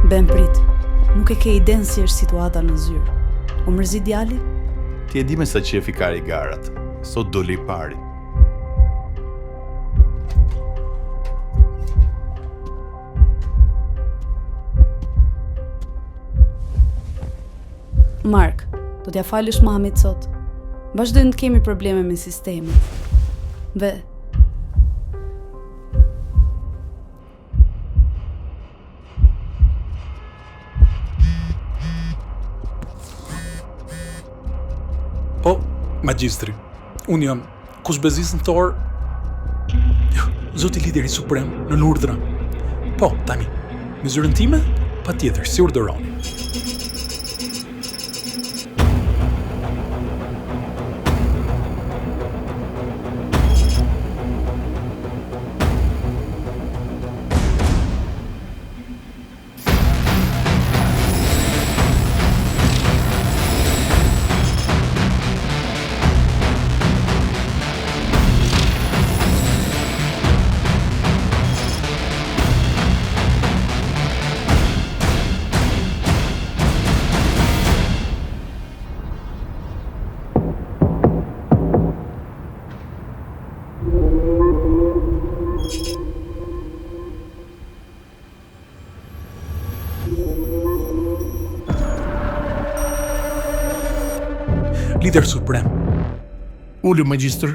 Ben prit, nuk e ke idenë si është situata në zyrë. U mërzit djali? Ti e di me sa qejf i ka ai garat. Sot doli i pari. Mark, do t'ia falësh mamit sot. Vazhdojmë të kemi probleme me sistemin. Dhe Po, magjistri, unë jam Kush bezis në këtë orë? Jo, zoti lideri suprem, nën urdhra. Po, tani, në zyrën time? Patjetër, si urdhëroni. Lider Suprem. Ulu magjistër,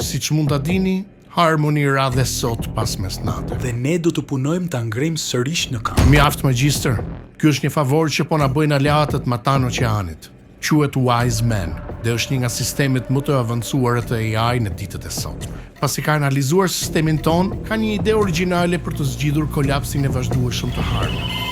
siç mund ta dini, Harmony ra dhe sot pas mesnate. Dhe ne do të punojmë ta ngrejmë sërish në këmbë. Mjaft magjistër, ky është një favor që po na bëjnë aleatët matanë oqeanit. Quhet Wise Man dhe është një nga sistemet më të avancuara të AI në ditët e sotme. Pasi ka analizuar sistemin tonë, ka një ide origjinale për të zgjidhur kolapsin e vazhdueshëm të Harmony.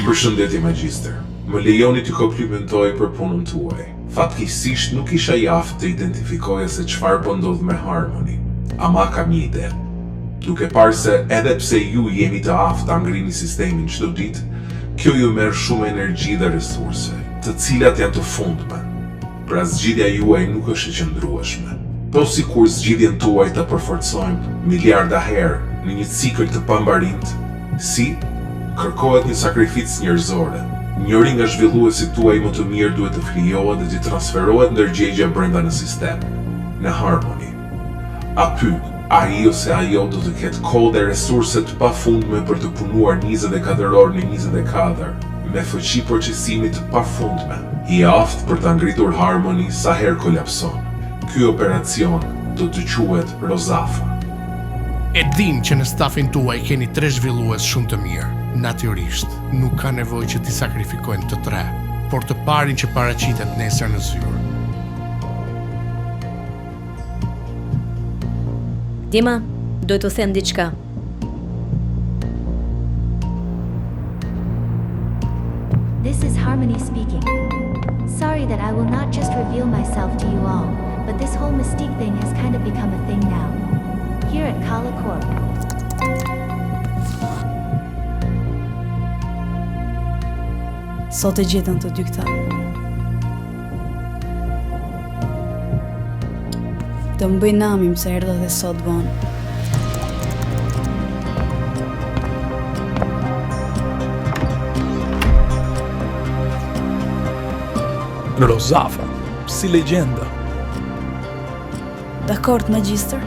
Përshëndetje magjistër. Më lejoni t'ju komplimentoj për punën tuaj. Fatkeqësisht nuk isha i aftë të identifikoja se çfarë po ndodh me Harmony, ama kam një ide. Duke parë se edhe pse ju jeni të aftë ta ngrini sistemin çdo ditë, Kjo ju merr shumë energji dhe resurse, të cilat janë të fundme. Pra zgjidhja juaj nuk është e qëndrueshme. Po sikur zgjidhjen tuaj ta përforcojmë miliarda herë në një cikël të pambarimtë, si? Kërkohet një sakrificë njerëzore. Njëri nga zhvilluesit tuaj më të mirë duhet të flijohet dhe t'i transferohet ndërgjegjja brenda në sistem, në Harmony. Aty, ai ose ajo do të ketë kohë dhe resurse të pafundme për të punuar 24 orë në 24, me fuqi procesimi të pafundme, i aftë për ta ngritur Harmony sa herë kolapson. Ky operacion do të quhet Rozafa. E dimë që në stafin tuaj keni tre zhvillues shumë të mirë. Natyrisht, nuk ka nevojë që t'i sakrifikojmë të tre, por të parin që paraqitet nesër në zyrë. Dima, do t'ju them diçka. This is Harmony speaking. Sorry that I will not just reveal myself to you all, but this whole mystique thing has kind of become a thing now. Here at Kala Corp. Sot e gjetën të dy këta. Do më bëj namin pse erdha dhe sot vonë. Rozafa, si legjenda. Dakord, magjistër.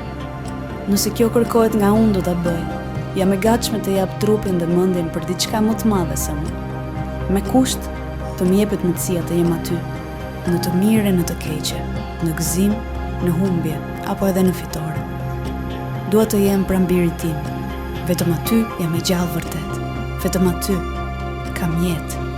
Nëse kjo kërkohet nga unë do ta bëj. Jam e gatshme të jap trupin dhe mendjen për diçka më të madhe se unë. Me kusht të më jepet mundësia të jem aty, në të mirë e në të keqe, në gëzim, në humbje, apo edhe në fitore. Dua të jem pranë birit tim. Vetëm aty jam e gjallë vërtet. Vetëm aty kam jetë.